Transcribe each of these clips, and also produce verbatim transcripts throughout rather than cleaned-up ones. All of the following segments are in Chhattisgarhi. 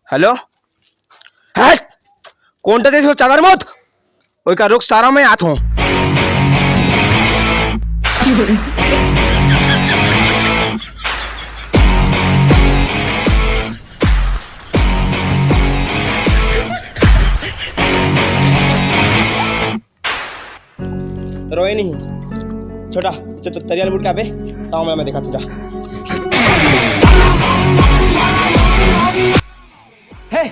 हेलो। हट। कोन टा देश हो चादर मौत? ओई का रुक सारा, मैं आत हूँ। रोए नहीं। छोटा, चल तो तरियाल बुड़ के आबे, ताऊ मैं, मैं देखा तुझा। Hey,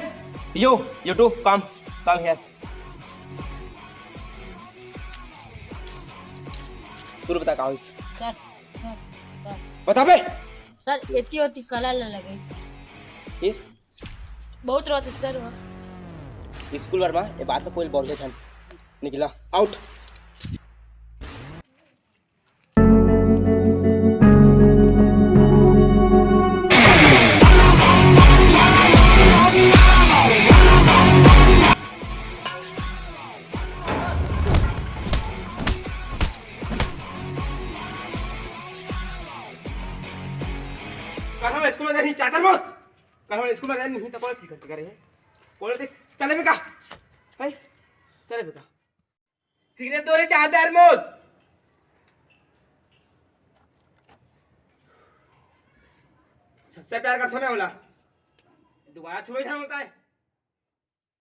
you, you two, come, come here. तू बता का होइस? Sir, sir, sir. बता बे। सर, एती ओती कला ला लगे। फिर? बहुत रोते सर वो। स्कूल बर मा ये बात ला कोई बोल दे छन। निकला, आउट। कल हम स्कूल में नहीं चादर मस्त। कल हम स्कूल में नहीं तो कॉलेज की करते करे हैं। कॉलेज चले बेका। भाई, चले बेका। सिगरेट दो रे चादर मोल। सच्चा प्यार करता मैं होला। दोबारा छुए जाना होता है।